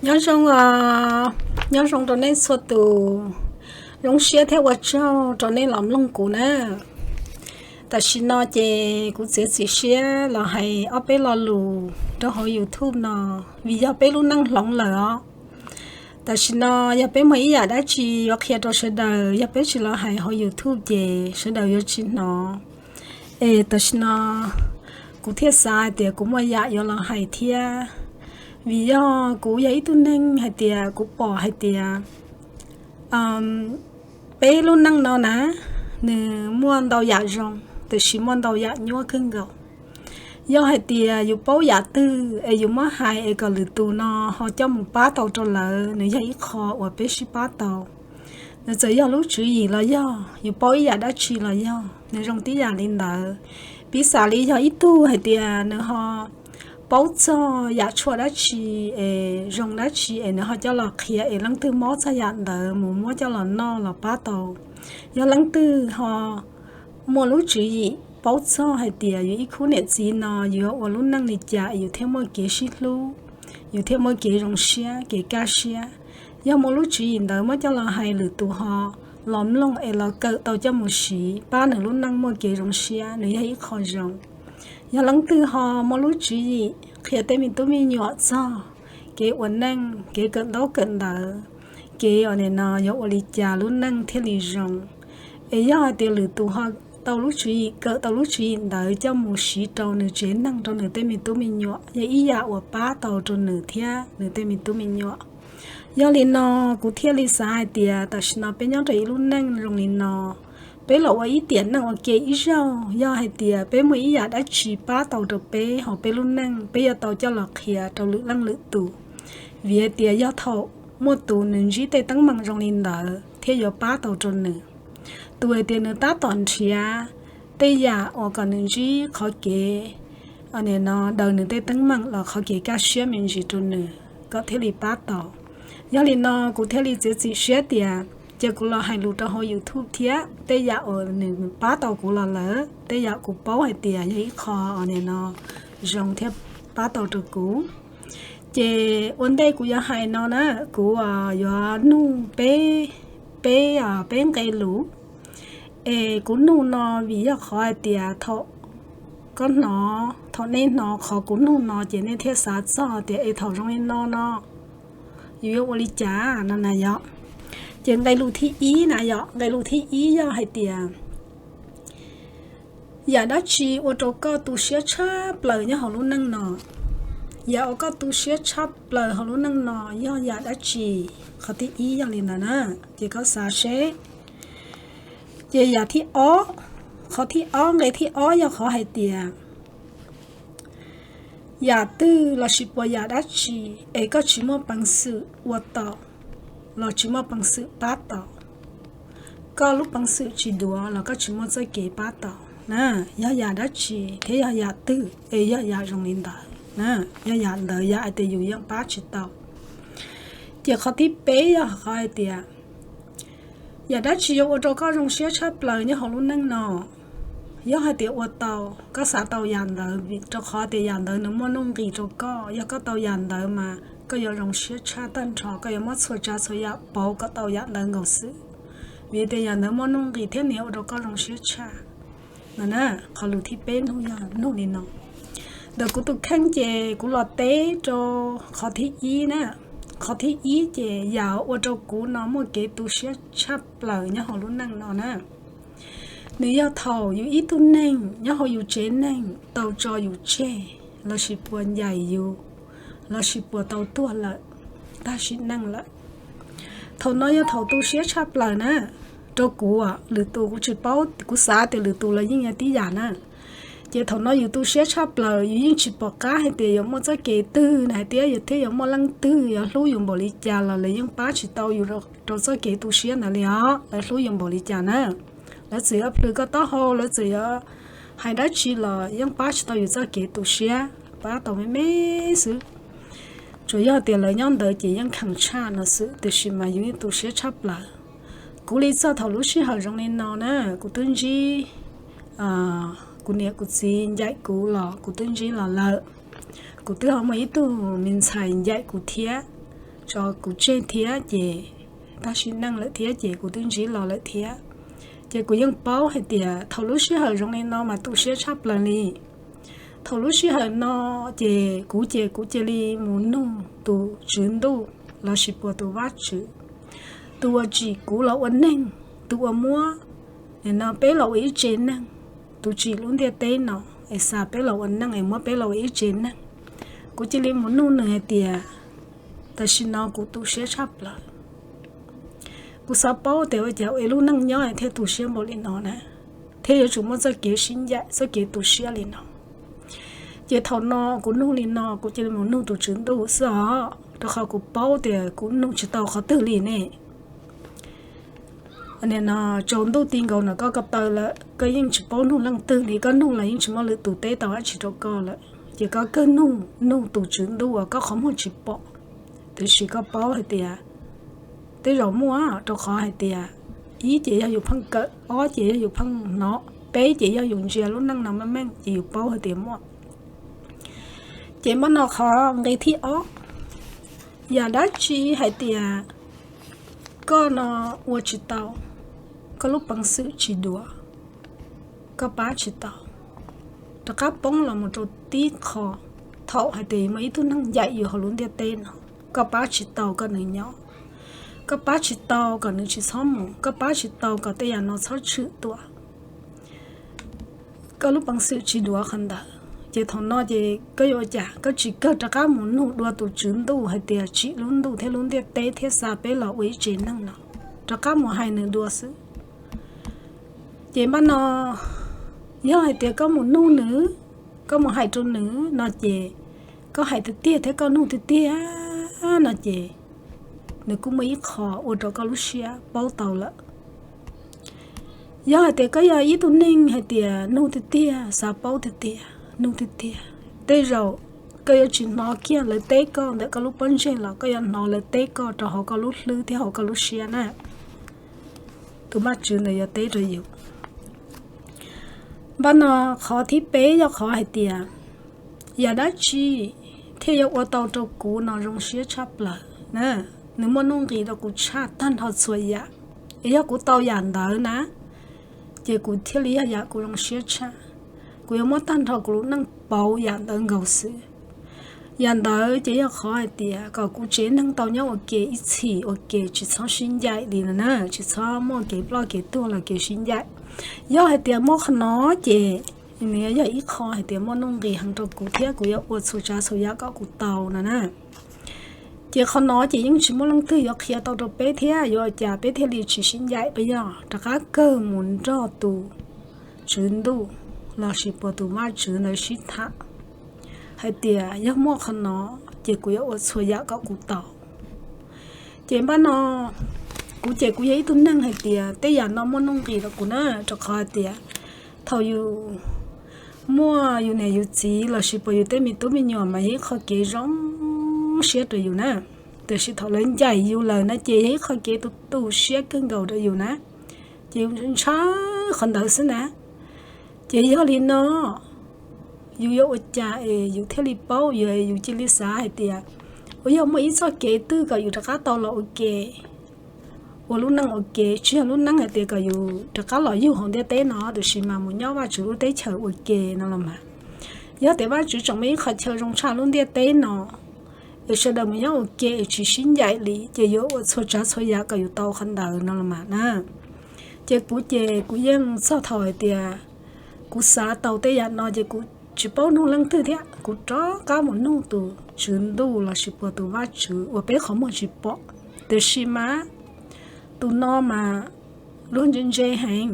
Nyob zoo, nyob zoo rau nej txhua tus, zoo siab thiab ua tsaug rau nej los mloog kuv na. Tam sim no ces kuv txiav txim siab los hais ob peb lo lus rau hauv YouTube no, vim yog peb lub neej hloov lawm os. Tam sim no yog peb muaj ib yam dab tsi yuav qhia rau sawv daws, yog peb tsis los hais hauv YouTube ces sawv daws yuav tsis hnov. Es tam sim no kuv thiaj xav hais tias kuv muaj yam yuav los hais thiab, vim yog kuv yog ib tug neeg hais tias kuv pom hais tias peb lub neej no na, nws muaj ntau yam zoo, tiam sis muaj ntau yam nyuaj kawg nkaus. Yog hais tias yus paub yam twg es yus muab hais es kom lwm tus no ho coj mus pab tau rau lawv, nws yog ib qho uas peb sib pab tau. Nws txawm yog lub tswv yim los yog, yus paub ib yam dab tsi los yog, nws zoo tib yam li ntawd. Piv xam li yog ib tug hais tias nws ho paub txog yam tshuaj dab tsi es zoo dab tsi es nws ho coj los qhia es leej twg mob txog yam ntawd mus muab coj los noj los pab tau. Yog leej twg ho muaj lub tswv yim paub txog hais tias yus ib khub niam txiv no yuav ua lub neej li cas yus thiaj muaj kev sib hlub, yus thiaj muaj kev zoo siab kev kaj siab. Yog muaj lub tswv yim ntawd muab coj los hais lwm tus ho los mloog es los kawm tau coj mus siv pab nws lub neej muaj kev zoo siab, nws yog ib qho zoo. Yog leej twg ho muaj lub tswv yim qhia tej me tub me nyuam txog kev ua neej, kev kawm ntaub kawm ntawv, kev ua nim no yuav ua li cas lub neej thiaj li zoo. Es yog hais tias lwm tus ho tau lub tswv yim, kawm tau lub tswv yim ntawd coj mus siv rau nws tsev neeg, rau nws tej me tub me nyuam, yog ib yam uas pab tau rau nws thiab nws tej me tub me nyuam. Yog li no kuv thiaj li xav hais tias tam sim no peb nyob rau ib lub neej zoo li no, peb los ua ib tiam neej ua ke ib zaug, yog hais tias peb muaj ib yam dab tsi pab tau rau peb hauv peb lub neej, peb yuav tau coj los qhia rau lwm leej lwm tus. Vim hais tias yog thaum muaj tus nws ntsib tej teeb meem zoo li ntawd thiaj yuav pab tau rau nws. Tus hais tias nws tab tom nrhiav tej yam uas kom nws ntsib qhov kev, nim no daws nws tej teeb meem los qhov kev kaj siab me ntsis rau nws kom thiaj li pab tau. Yog li no kuv thiaj li txiav txim siab tias cia kuv los hais lus rau hauv YouTube thiab tej yam uas nws pab tau kuv los lawm, tej yam kuv paub hais tias yog ib qho nim no zoo thiab pab tau rau kuv. Ces ua ntej kuv yuav hais no na, kuv yuav nug peb, peb, peb nqe lus. Es kuv nug no vim yog qhov hais tias thaum koj hnov, thaum nej hnov qhov kuv nug no ces nej thiaj xav txog tias es thaum zoo li no no yus yuav ua li cas no na yom. Ces nqe lus thib ib na yom, nqe lus thib ib yog hais tias yam dab tsi ua rau koj tu siab tshaj plaws nyob hauv lub neej no? Yam uas koj tu siab tshaj plaws hauv lub neej no yog yam dab tsi? Qhov thib ib yog li ntawd na, ces koj xav seb. Ces yam thib ob, qhov thib ob, nqe thib ob yog qhov hais tias yam twg lossis puas yam dab tsi es koj tsis muaj peev xwm ua tau los tsis muaj peev xwm pab tau, koj lub peev xwm tsis duav los koj tsis muaj txoj kev pab tau na, yog yam dab tsi thiab yog yam twg es yog yam zoo li ntawd na, yog yam ntawd yam hais tias yus yeej pab tsis tau. Ces qhov thib peb yog qhov hais tias yam dab tsi yuav ua rau koj zoo siab tshaj plaws nyob hauv lub neej no? Yog hais tias ua tau, koj xav tau yam ntawd vim rau qhov tias yam ntawd nws muaj nuj nqis rau koj, yog koj tau yam ntawd mas koj yuav zoo siab tshaj tag nrho, koj yuav muab txhua tsav txhua yam pauv kom tau yam ntawd nkaus xwb, vim tias yam ntawd muaj nuj nqis thiab nws yuav ua rau koj zoo siab tshaj. No na, qhov lus thib peb nug yog nug li no. Ntawm kuv tus kheej ces kuv los teb rau qhov thib ib na. Qhov thib ib ces yam ua rau kuv no muaj kev tu siab tshaj plaws nyob hauv lub neej no na, nws yog thaum yus ib tug neeg nyob hauv yus tsev neeg tau tso yus tseg, lossis puas ncaim yus, lossis puas tau tuag lawm, tag sim neej lawm. Thaum no yog thaum tu siab tshaj plaws na. Rau kuv, lwm tus kuv tsis paub, kuv xav tias lwm tus los yeej yog tib yam na. Ces thaum no yus tu siab tshaj plaws, yus yeej tsis pom qab hais tias yuav muaj txoj kev twg na hais tias yus thiaj yuav muaj leej twg yuav hlub yus npaum li cas los lawv yeej pab tsis tau yus rau txoj kev tu siab ntawd li os. Lawv hlub yus npaum li cas na, lawv txawm yuav plhws koj taub hau, lawv txawm yuav hais dab tsi los yeej pab tsis tau yus txoj kev tu siab, pab tau me me xwb. Tsuas yog tias lawv nyob ntawd ces yeej kheev tshaj no xwb, tiam sis mas yus yeej tu siab tshaj plaws. Kuv li txog thaum lub sij hawm zoo li no na, kuv twb ntsib, kuv niam kuv txiv ncaim kuv los kuv twb ntsib los lawm. Kuv twb ho muaj ib tug me ntxhais ncaim kuv thiab. tso kuv tseg thiab ces tag sim neej lawm thiab ces kuv twb ntsib los lawm thiab. Ces kuv yeej paub hais tias thaum lub sij hawm zoo li no mas tu siab tshaj plaws li. Thaum lub sij hawm no ces kuv ces kuv cia li mus nug tus Tswv Ntuj lossis puas tus Vajtswv, tus uas tsim kuv los ua neeg, tus uas muab no peb los ua ib tse neeg, tus tsim lub ntiaj teb no es xa peb los ua neeg es muab peb los ua ib tse neeg. Kuv cia li mus nug nws hais tias, tam sim no kuv tu siab tshaj plaws. Kuv xav paub tias ua cas ua ib lub neej nyob thiaj tu siab npaum li no na, thiab yuav tsum muaj txoj kev sib ncaim txoj kev tu siab li no. Ces thaum no kuv nug li no kuv cia li mus nug tus Tswv Ntuj xwb os, rau qhov kuv paub tias kuv nug tsis tau qhov twg li ne. Nim no tsaus ntuj ti nkaus no koj ko taw lawm, koj yeej tsis paub nug leej twg li, koj nug los yeej tsis muaj lwm tus teb tau dab tsi rau koj lawm. Ces koj kawg nug nug tus Tswv Ntuj uas koj qhov muag tsis pom, tiam sis koj paub hais tias tej zaum muaj, rau qhov hais tias ib ces yog yus pheej kawm, ob ces yog yus pheej hnov, peb ces yog yus ntsia lub neej no meej meej ces yus paub hais tias muaj. Ces npaj no qhov nqe thib ob, yam dab tsi hais tias koj no ua tsis tau, koj lub peev xwm tsis duav, koj pab tsis tau, rov qab poob los mus rau tib qho, thaum hais tias muaj ib tug neeg ncaim yus hauv lub ntiaj teb no, koj pab tsis tau kom nws nyob, koj pab tsis tau kom nws tsis txhob mus, koj pab tsis tau kom tej yam no txhob tshwm tuaj. Koj lub peev xwm tsis duav qhov ntawd, ces thaum no ces koj yuav ua cas? Koj tsis kawg rov qab mus nug dua tus Tswv Ntuj hais tias tsim lub ntuj thiab lub ntiaj teb thiab xa peb los ua ib tse neeg no, rov qab mus hais nws dua xwb. Ces npaj no yog hais tias koj mus nug nws, koj mus hais rau nws no ces koj hais tiag tiag thiab koj nug tiag tiag no ces nws kuj muaj ib qho ua rau koj lub siab paub tau lawm. Yog hais tias koj yog ib tug neeg hais tias nug tiag tiag, xav paub tiag tiag, nug tiag tiag, tej zaum koj yuav tsis hnov kiag lawv teb koj ntawm koj lub pob ntseg los koj yuav hnov lawv teb koj rau hauv koj lub hlwb thiab hauv koj lub siab na. Tus Vajtswv ntawd yuav teb rau yus. Npaj no qhov thib peb yog qhov hais tias yam dab tsi thiaj yuav ua tau rau kuv no zoo siab tshaj plaws na, nws muaj nuj nqis rau kuv tshaj tag nrho txhua yam. Es yog kuv tau yam ntawd na, ces kuv thiaj li yog yam kuv zoo siab tshaj. Kuv yuav muab tag nrho kuv lub neej pauv yam ntawd nkaus xwb. Yam ntawd ces yog qhov hais tias kom kuv tsev neeg tau nyob ua ke ib txhis ua ke tsis txhob sib ncaim li no na, tsis txhob muaj kev ploj kev tuag los kev sib ncaim. Yog hais tias muaj qhov no ces nws yog ib qho hais tias muaj nuj nqis heev rau kuv thiab kuv yuav ua txhua tsav txhua yam kom kuv tau no na. Ces qhov no ces yeej tsis muaj leej twg yuav qhia tau rau peb thiab yuav ua cas peb thiaj li tsis sib ncaim, peb yog rov qab kawg mus nrog tus Tswv Ntuj lossis puas tus Vajtswv ntawd sib tham hais tias yog muaj qhov no ces kuv yuav ua txhua yam kom kuv tau. Ces npaj no kuv ces kuv yog ib tug neeg hais tias tej yam no muaj nuj nqis rau kuv na, rau qhov hais tias thaum yus muaj yus niam yus txiv lossis puas yus tej me tub me nyuam mas yog ib qho kev zoo siab rau yus na. Tiam sis thaum lawv ncaim yus lawm na ces yog ib qho kev tu tu siab kawg nkaus rau yus na. Ces yus ntshai qhov ntawd xwb na. Ces yog li no yus yuav ua cas es yus thiaj li paub, yus, yus cia li xav hais tias uas yog muaj ib txoj kev twg kom yus rov qab tau los ua ke, ua lub neej ua ke, tsis yog lub neej hais tias kom yus rov qab los yug hauv ntiaj teb no, tiam sis mas mus nyob Vajtswv lub teb chaws ua ke no los mas. Yog tias Vajtswv tseem muaj ib qhov chaw zoo tshaj lub ntiaj teb no es sawv daws mus nyob ua ke es tsis sib ncaim li ces yuav ua txhua tsav txhua yam kom yus tau qhov ntawd no los mas na. Ces kuv ces kuv yeej txog thaum hais tias kuv xav tau tej yam no ces kuv tsis paub nug leej twg thiab, kuv rov qab mus nug tus Tswv Ntuj lossis puas tus Vajtswv uas peb qhov muag tsis pom. Tiam sis mas tus no mas luag ntse ntse heev.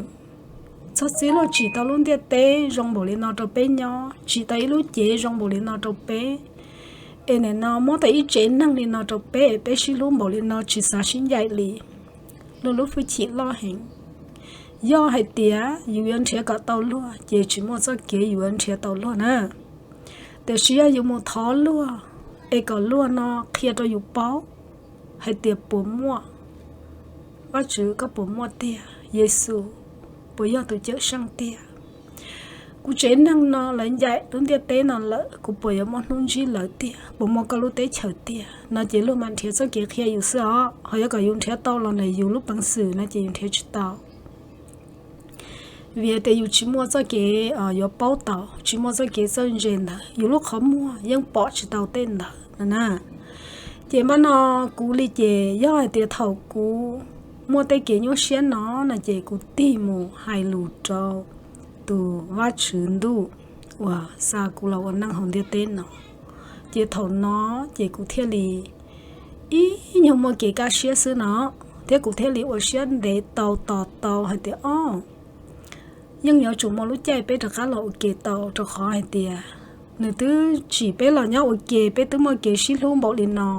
Txog txij luag tsim tau lub ntiaj teb zoo npaum li no rau peb nyob, tsim tau ib lub cev zoo npaum li no rau peb, es nim no muab tau ib tsev neeg li no rau peb, peb sib hlub npaum li no tsis xav sib ncaim li. Luag lub hwj chim loj heev. Yog hais tias yus yuav nrhiav kom tau luag ces tsis muaj txoj kev yus yuav nrhiav tau luag na. Tiam sis yog yus mus thov luag es kom luag no qhia rau yus paub hais tias puas muaj, Vajtswv koj puas muaj tiag, Yexus puas yog tus Cawmseej tiag. Kuv tsev neeg no lawv ncaim lub ntiaj teb no lawm, kuv puas yuav muaj hnub ntsib lawv tiag, puas muaj koj lub teb chaws tiag no ces luag mam nrhiav txoj kev qhia yus xwb os. Ho yog kom yus nrhiav tau los ntawm yus lub peev xwm no ces yus nrhiav tsis tau. Vim tias yus tsis muaj txoj kev yuav paub tau, tsis muaj txoj kev txawj ntse ntawd, yus lub qhov muag yeej pom tsis tau tej ntawd no na. Ces npaj no kuv li ces yog hais tias thaum kuv muaj tej kev nyuaj siab no no ces kuv tig mus hais lus rau tus Vajtswv ntuj uas xa kuv los ua neej hauv ntiaj teb no. Ces thaum no ces kuv thiaj li ib nyuag muaj kev kaj siab xwb no, thiab kuv thiaj li ua siab ntev tau tos tau hais tias o, yeej yuav tsum muaj lub caij peb rov qab los ua ke tau, rau qhov hais tias nws twb tsim peb los nyob ua ke, peb twb muaj kev sib hlub npaum li no.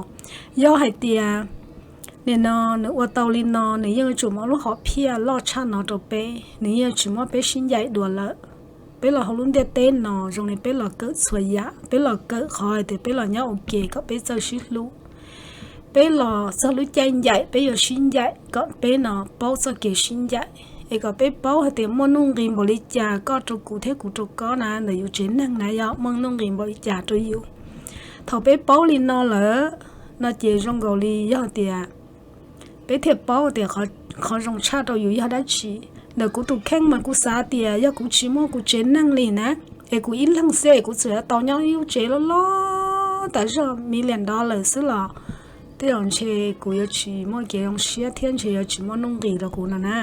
Yog hais tias nim no nws ua tau li no, nws yeej yuav tsum muaj lub hom phiaj loj tshaj no rau peb, nws yeej yuav tsis muab peb sib ncaim dua lawm. Peb los hauv lub ntiaj teb no zoo li peb los kawm txhua yam, peb los kawm qhov hais tias peb los nyob ua ke kom peb txawj sib hlub. Peb los txog lub caij ncaim peb yuav sib ncaim kom peb no paub txoj kev sib ncaim, es kom peb paub hais tias muaj nuj nqis npaum li cas koj rau kuv thiab kuv rau koj na, ntawm yus tsev neeg na yog muaj nuj nqis npaum li cas rau yus. Thaum peb paub li no lawm no ces zoo nkaus li yog tias peb thiaj paub tias qhov zoo tshaj rau yus yog dab tsi. Ntawm kuv tus kheej mas kuv xav tias yog kuv tsis muaj kuv tsev neeg li na, es kuv ib leeg xwb es kuv txawm yuav tau nyob ib lub tsev loj loj tas zog million dollar xwb los tej zaum ntshe kuv yuav tsis muaj kev zoo siab thiab ntshe yuav tsis muaj nuj nqis rau kuv no na.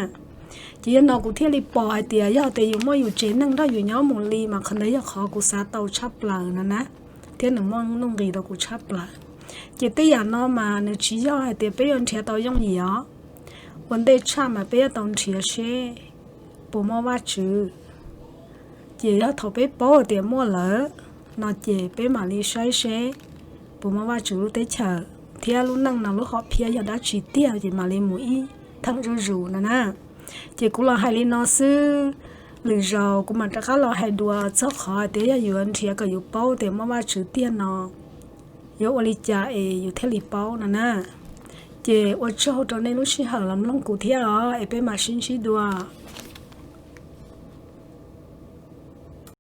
Ces yog no kuv thiaj li pom hais tias yog tias yus muaj yus tsev neeg nrog yus nyob mus li mas qhov ntawd yog qhov kuv xav tau tshaj plaws no na, thiab nws muaj nuj nqis rau kuv tshaj plaws. Ces tej yam no mas nws tsis yog hais tias peb yuav nrhiav tau yooj yim os. Ua ntej tshaj mas peb yuav tau nrhiav seb puas muaj Vajtswv. Ces yog thaum peb paub tias muaj lawm no ces peb mam li saib seb puas muaj Vajtswv lub teb chaws thiab lub neej no lub hom phiaj yog dab tsi tiag ces mam li mus ib theem zuj zus no na. Ces kuv los hais li no xwb, lwm zaus kuv mam rov qab los hais dua txog qhov tias yog yuav nrhiav kom yus paub tias muaj Vajtswv tiag no yuav ua li cas es yus thiaj li paub no na. Ces ua tsaug rau nej lub sij hawm los mloog kuv thiab os, es peb mam sib ntsib dua.